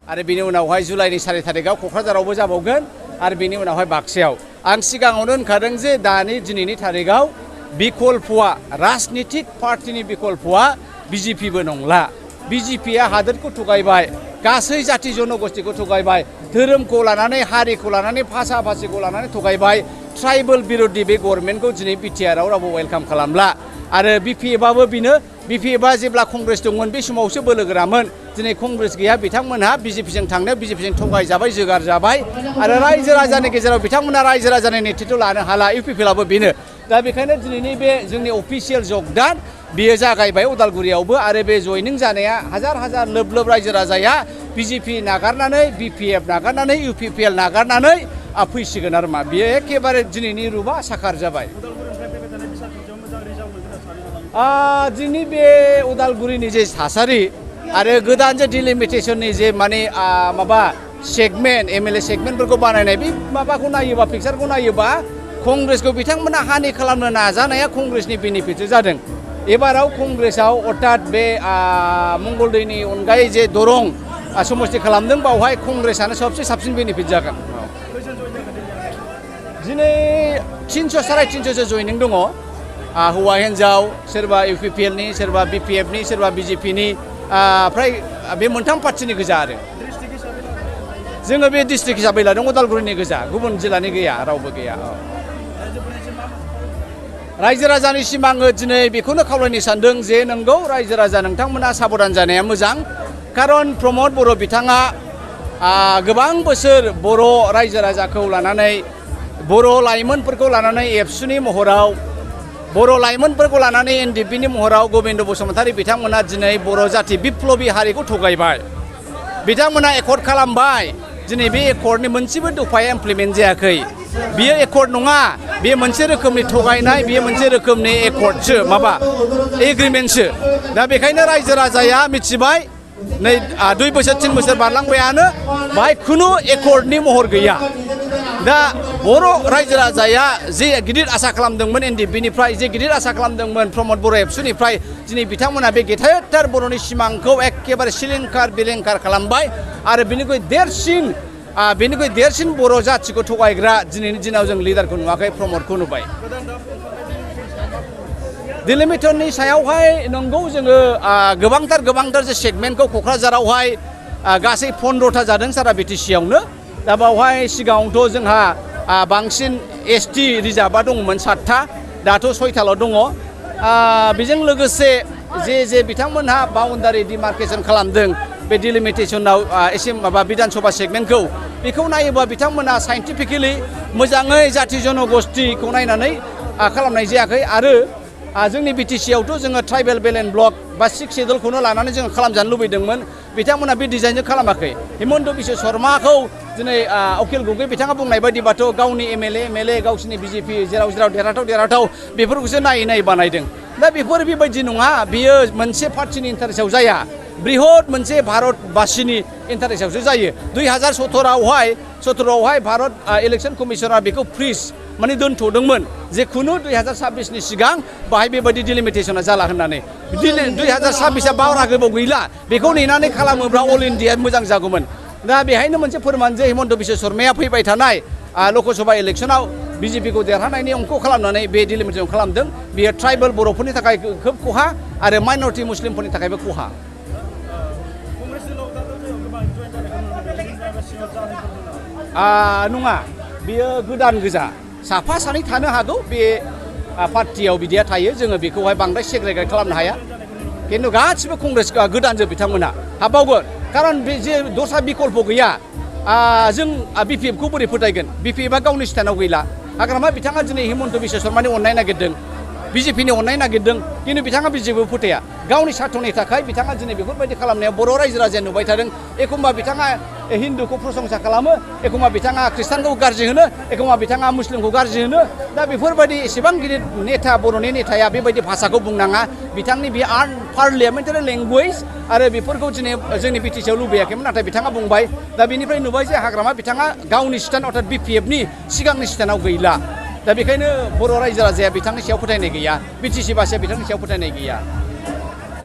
आरो बिनि उनावहाय जुलाइनि 4 थारिखआव क'क्राझारावबो जाबावगोन आरो बिनि उनावहाय बाक्सायाव आं सिगाङावनो होनखादों जे दिनैनि थारिखआव बिकल्पआ राजनितिक पार्टिनि बिकल्पआ बिजेपिबो नंला बिजेपिया हादोरखौ थगायबाय गासै जाति जनगोष्ठीखौ थगायबाय धोरोमखौ लानानै हारिखौ लानानै भाषा भाषिखौ लानानै थगायबाय ट्राइबेल बिरोधी बे गभर्नमेन्टखौ दिनै बिटिआरआव रावबो वेलकाम खालामला आरो बिपिएफआबो बेनो बिपिएफआ जेब्ला कंग्रेस दंमोन बे समावसो बोलोगोरामोन दिनै कंग्रेस गैया बिथांमोनहा बिजेपिजों थांनायाव बिजेपिजों थगायजाबाय जोगार जाबाय आरो रायजो राजानि गेजेराव बिथांमोना रायजो राजानि नेतृत्व लानो हाला इउपिपिएलआबो बेनो दा बेखायनो दिनैनि बे जोंनि अफिसियेल जगदान बेयो जागायबाय उदालगुरियावबो आरो बे जयनिं जानाया हाजार हाजार लोब लोब रायजो राजाया बिजेपि नागारनानै बिपिएफ नागारनानै इउपिपिएल नागारनानै फैसिगोन आरो मा बेयो एखेबारे दिनैनि रुपा साखार जाबाय जोंनि बे उदालगुरिनि जे थासारि आरो गोदान जे डिलिमिटेसननि जे माने माबा सेगमेन्ट एमएलए सेगमेन्टफोरखौ बानायनाय बे माबाखौ नायोबा पिक्सारखौ नायोबा कंग्रेसखौ बिथांमोना हानि खालामनो नाजानाया कंग्रेसनि बेनिफिटसो जादों एबाराव कंग्रेसआव अर्थात बे मंगलदैनि अनगायै जे दरं समस्ति खालामदों बावहाय कंग्रेसआनो सबसे साबसिन बेनिफिट जागोन दिनै 300 350 सो जयनिं दङ हौवा हिन्जाव सोरबा इउपिपिएलनि सोरबा बिपिएफनि सोरबा बिजेपिनि फ्राय बे मोनथाम पार्टिनि गोजा आरो जोङो बे डिस्ट्रिक्ट हिसाबै लादों उदालगुरिनि गोजा गुबुन जिल्लानि गैया रावबो गैया रायजो राजानिसिम आङो दिनै बेखौनो खावलायनो सानदों जे नंगौ रायजो राजा नोंथांमोना साबधान जानाया मोजां खारन प्रमद बर' बिथाङा गोबां बोसोर बर' रायजो राजाखौ लानानै बर' लाइमोनफोरखौ लानानै एबसुनि महराव बर' लाइमोनफोरखौ लानानै एनडिएफबिनि महराव गबिन्द बसुमतारी बिथांमोना दिनै बर' जाथि बिप्लबी हारिखौ थगायबाय बिथांमोना एकर्ड खालामबाय दिनै बे एकर्डनि मोनसेबो दफाया इमप्लिमेन्ट जायाखै बियो एकर्ड नङा बे मोनसे रोखोमनि थगायनाय बियो मोनसे रोखोमनि एकर्डसो माबा एग्रिमेन्टसो दा बेखायनो रायजो राजाया मिथिबाय नै 2 बोसोर 3 बोसोर बारलांबायानो बाहाय खुनु एकर्डनि महर गैया दा बर' रायजो राजाया जे गिदिर आसा खालामदोंमोन एनडिएफबिनिफ्राय जे गिदिर आसा खालामदोंमोन प्रमद बर' एबसुनिफ्राय दिनै बिथांमोना बे गेदेरथार बर'नि सिमांखौ एखेबारे सिलिंखार बिलिंखार खालामबाय आरो बेनिख्रुइ देरसिन बर' जाथिखौ थगायग्रा दिनैनि दिनाव जों लिडारखौ नुवाखै प्रमदखौ नुबाय डिलिमिटेसननि सायावहाय नंगौ जोङो गोबांथार जे सेगमेन्टखौ क'क्राझारावहाय गासै 15टा जादों सारा बिटिसिआवनो दा बावहाय सिगाङावथ' जोंहा बांसिन एसटि रिजार्भआ दंमोन 7टा दाथ' 6टाल' दङ बेजों लोगोसे जे बिथांमोनहा बाउन्डारि डिमार्केसन खालामदों बे डिलिमिटेसनाव एसे माबा बिधानसभा सेगमेन्टखौ बेखौ नायोबा बिथांमोना साइन्टिफिकेलि मोजाङै जाति जनगोष्ठीखौ नायनानै खालामनाय जायाखै आरो जोंनि बिटिसिआवथ' जोङो ट्राइबेल बेलेन्स ब्लक बा 6 शेड्युलखौनो लानानै जोङो खालामजानो लुबैदोंमोन बिथांमोना बे डिजाइनजों खालामाखै हिमन्त बिश्व शर्माखौ दिनै अखिल गगৈ बिथाङा बुंनाय बायदिबाथ' गावनि एमएलए गावसिनि बिजेपि जेराव देरहाथाव बेफोरखौसो नायै बानायदों दा बेफोर बेबायदि नङा बियो मोनसे पार्टिनि इन्टारेस्टआव जाया बृहत मोनसे भारतबासिनि इन्टारेस्टआवसो जायो 2017आवहाय भारत इलेक्सन कमिसना बेखौ फ्रिज माने दोनथ'दोंमोन जे खुनु 2026नि सिगां बाहाय बेबायदि डिलिमिटेसना जाला होननानै 2026आ बारा गोबाव गैला बेखौ नेनानै खालामोब्ला अल इन्डिया मोजां जागौमोन दा बेहायनो मोनसे फोरमान जे हिमन्त बिश्व शर्माया फैबाय थानाय लकसभा इलेक्सनाव बिजेपिखौ देरहानायनि अंक खालामनानै बे डिलिमिटेसन खालामदों बेयो ट्राइबेल बर'फोरनि थाखाय खोब खहा आरो माइनरिटि मुस्लिमफोरनि थाखायबो खहा नङा बेयो गोदान गोजा साफा सानै थानो हागौ बे पार्टियाव बिदिया थायो जोङो बेखौहाय बांद्राय सेग्रेगेट खालामनो हाया खिन्थु गासिबो कंग्रेस गोदानजों बिथांमोना हाबबावगोन खारन बे जे दस्रा बिकल्प गैया जों बिपिएफखौ बोरै फोथायगोन बिपिएफआ गावनि स्टेन्डआव गैला हाग्रामा बिथाङा दिनै हिमन्त बिश्व शर्मानि अननाय नागिरदों बिजेपिनि अननाय नागिरदों खिन्थु बिथाङा बिजेपिखौ फोथाया गावनि सार्थनि थाखाय बिथाङा दिनै बेफोरबायदि खालामनायाव बर' रायजो राजाया नुबाय थादों एखमबा बिथाङा हिन्दुखौ प्रशंसा खालामो एखमबा बिथाङा ख्रिस्टानखौ गाज्रि होनो एखमबा बिथाङा मुस्लिमखौ गाज्रि होनो दा बेफोरबायदि एसेबां गिदिर नेता बर'नि नेताया बेबायदि भाषाखौ बुंनाङा बिथांनि बे पार्लियामेन्टारि लेंगुवेज आरो बेफोरखौ दिनै जोंनि बिटिसिआव लुबैयाखैमोन नाथाय बिथाङा बुंबाय दा बेनिफ्राय नुबाय जे हाग्रामा बिथाङा गावनि स्टेन्ड अर्थात बिपिएफनि सिगांनि स्टेन्डआव गैला दा बेखायनो बर' रायजो राजाया बिथांनि सायाव फोथायनाय गैया बिटिसि भाषाया बिथांनि सायाव फोथायनाय गैया